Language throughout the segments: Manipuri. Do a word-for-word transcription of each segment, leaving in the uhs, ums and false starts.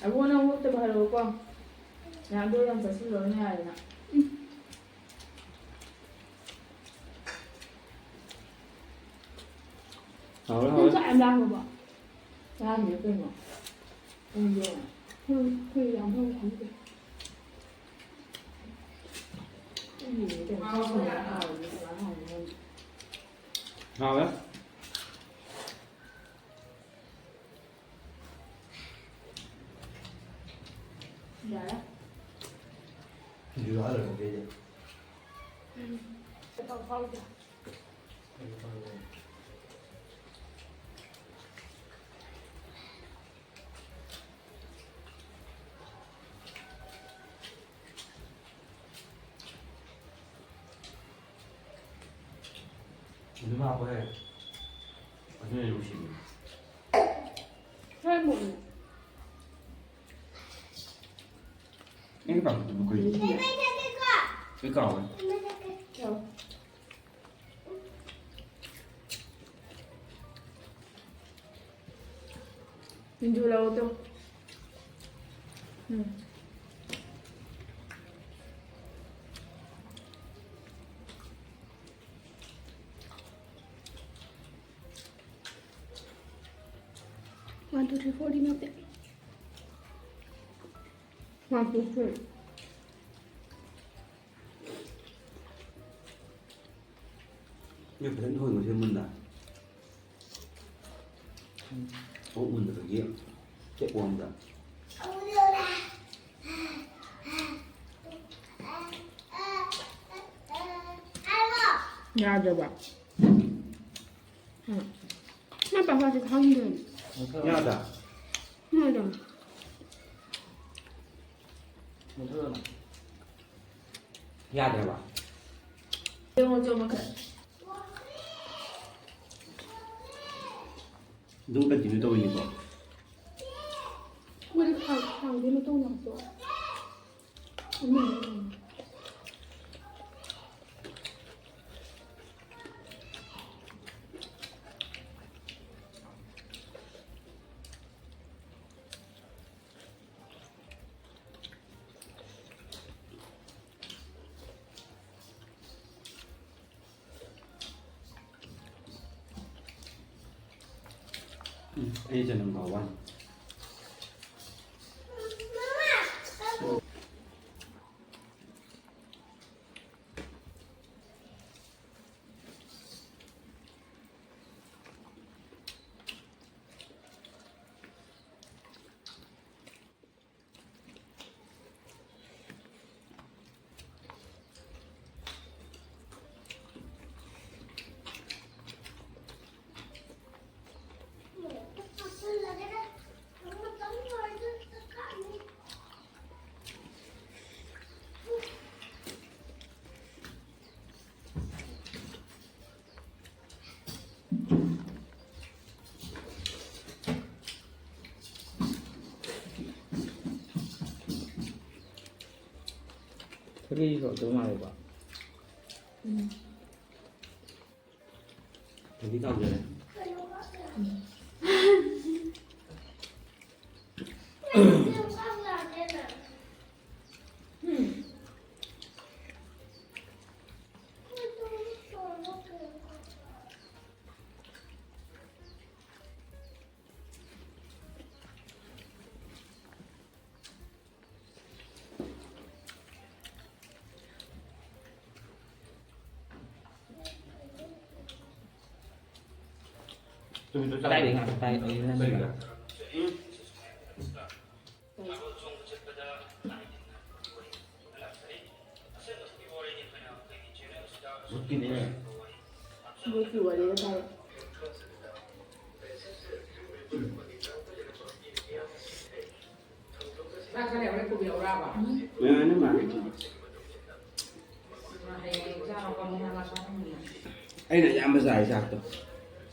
ꯑꯩꯉꯣꯟꯗ ꯅꯪ ꯑꯣꯛꯇꯕ ꯍꯥꯏꯔꯛꯎꯀꯣ꯫ ꯃꯌꯥꯝꯗꯣ ꯌꯥꯝ ꯆꯥꯁꯤꯜꯂꯨꯔꯅꯨ ꯌꯥꯔꯦꯅ꯫ ꯎꯝ꯫ ꯍꯥꯎꯔꯦ, ꯅꯪ ꯍꯥꯎꯔꯦ꯫ ꯆꯥꯛ ꯌꯥꯝ ꯂꯥꯝꯃꯕꯣ? ꯂꯥꯝꯃꯤꯔ ꯀꯩꯅꯣ? ꯈꯪꯗꯦ꯫ ꯎꯝ, ꯑꯩꯈꯣꯏ ꯌꯥꯝ ꯍꯧꯅ ꯈꯪꯗꯦ꯫ ꯎꯝ, ꯀꯩꯅꯣ, ꯆꯥꯛ ꯊꯣꯡꯕ ꯍꯥꯎꯔꯗꯤ ꯀꯃꯥꯏꯅ ꯍꯥꯎꯅꯤ ꯈꯪꯗꯦ꯫ ꯍꯥꯎꯔꯦ꯫ ꯌꯥꯔꯦ꯫ ꯁꯤꯡꯖꯨ ꯍꯥꯜꯂꯒ ꯄꯤꯔꯦ꯫ ꯎꯝ꯫ ꯐꯥꯎ ꯐꯥꯎꯗꯦ꯫ ꯑꯗꯨꯝ ꯍꯥꯞꯄꯣꯍꯦ꯫ ꯑꯗꯨꯅ ꯅꯨꯡꯁꯤꯕꯅꯤ꯫ ꯈꯔ ꯃꯨꯟꯅ꯫ ꯑꯩꯅ ꯄꯥꯝꯕꯗꯨꯕꯨ ꯀꯩꯅꯣ? ꯑꯩ ꯀꯥꯎꯔꯦ꯫ ꯌꯥꯎ꯫ ꯁꯤꯡꯖꯨ ꯂꯧꯔꯣ ꯇꯨ꯫ ꯎꯝ꯫ One, two, three, four ꯗꯤ ꯅꯠꯇꯦ꯫ One, two, three꯫ ꯅꯣꯏ ꯐꯖꯅ ꯊꯣꯡꯉꯤꯀꯣ ꯁꯤ ꯃꯨꯟꯅ꯫ ꯑꯣꯛ ꯃꯨꯟꯗꯕꯒꯤ ꯆꯦꯞ ꯋꯥꯡꯗ꯫ ꯌꯥꯗ꯭ꯔꯕ? ꯎꯝ꯫ ꯅꯪ ꯄꯥꯄꯥꯁꯦ ꯈꯪꯗꯦ꯫ ꯌꯥꯗ? ꯌꯥꯗ꯫ ꯌꯥꯗ꯭ꯔꯕ? ꯌꯦꯡꯉꯣ, ꯆꯣ ꯃꯈꯜ꯫ ꯑꯗꯨꯝ continue ꯇꯧꯔꯤꯅꯤꯀꯣ? ꯃꯣꯏꯗꯤ ꯈꯥꯡ-, ꯈꯥꯡꯗꯤ ꯃꯇꯣꯡ ꯌꯥꯝ ꯆꯣ꯫ ꯎꯝ꯫ ꯎꯝ, ꯑꯩ ꯆꯅꯝ ꯀꯥꯎꯕ ꯋꯥꯅꯤ꯫ ꯊꯕꯤꯁꯨ ꯍꯥꯎꯗꯧ ꯃꯥꯜꯂꯦꯀꯣ꯫ ꯎꯝ꯫ ꯊꯕꯤ ꯇꯥꯎꯖꯔꯦ꯫ ꯀꯗꯥꯏꯗꯩ ꯉꯥꯛꯇ ꯇꯥꯏ? ꯑꯩ ꯅꯪ ꯀꯔꯤꯒꯤꯔ? ꯚꯨꯠꯀꯤꯅꯦ꯫ ꯚꯨꯠꯀꯤ ꯋꯥꯔꯤꯒ ꯇꯥꯏ꯫ ꯆꯥꯛ ꯆꯥ ꯂꯩꯔꯝꯃꯦ, ꯀꯣꯕꯤ ꯌꯥꯎꯔꯛꯑꯕ? ꯃꯌꯥꯝꯅ ꯃꯥꯜꯂꯦ꯫ ꯃꯥ ꯍꯌꯦꯡ ꯆꯥꯔꯣ, ꯀꯥꯡꯍꯧ ꯉꯥ ꯆꯥꯔꯝꯃꯅꯤ꯫ ꯑꯩꯅ ꯑꯌꯥꯝꯕ ꯆꯥꯏ ꯆꯥꯛꯇꯣ꯫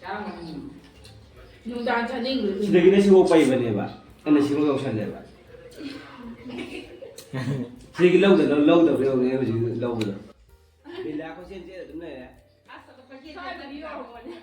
ꯆꯥꯔꯝꯃꯅꯤ꯫ ꯅꯨꯡꯗꯥꯡ ꯆꯥꯅꯤꯡꯕꯗꯨ꯫ ꯁꯤꯗꯒꯤꯅ ꯁꯤꯐꯥꯎ ꯄꯩꯕꯅꯦꯕ꯫ ꯑꯩꯅ ꯁꯤꯐꯥꯎ ꯌꯧꯁꯜꯂꯦꯕ꯫ ꯁꯤꯗꯒꯤ ꯂꯧꯗ-, ꯂꯧꯗꯕ ꯌꯧꯅꯤ ꯍꯧꯖꯤꯛ ꯂꯧꯕꯗꯣ꯫ ꯕꯤꯂꯥ ꯀꯣꯏꯆꯦꯟ ꯆꯦꯟ ꯑꯗꯨꯝ ꯂꯩꯔꯦ꯫ ꯑꯁ, ꯑꯗꯣ ꯄꯩꯁꯥ ꯁ꯭ꯋꯥꯏꯗꯗꯤ ꯌꯧꯔꯝꯃꯅꯤ꯫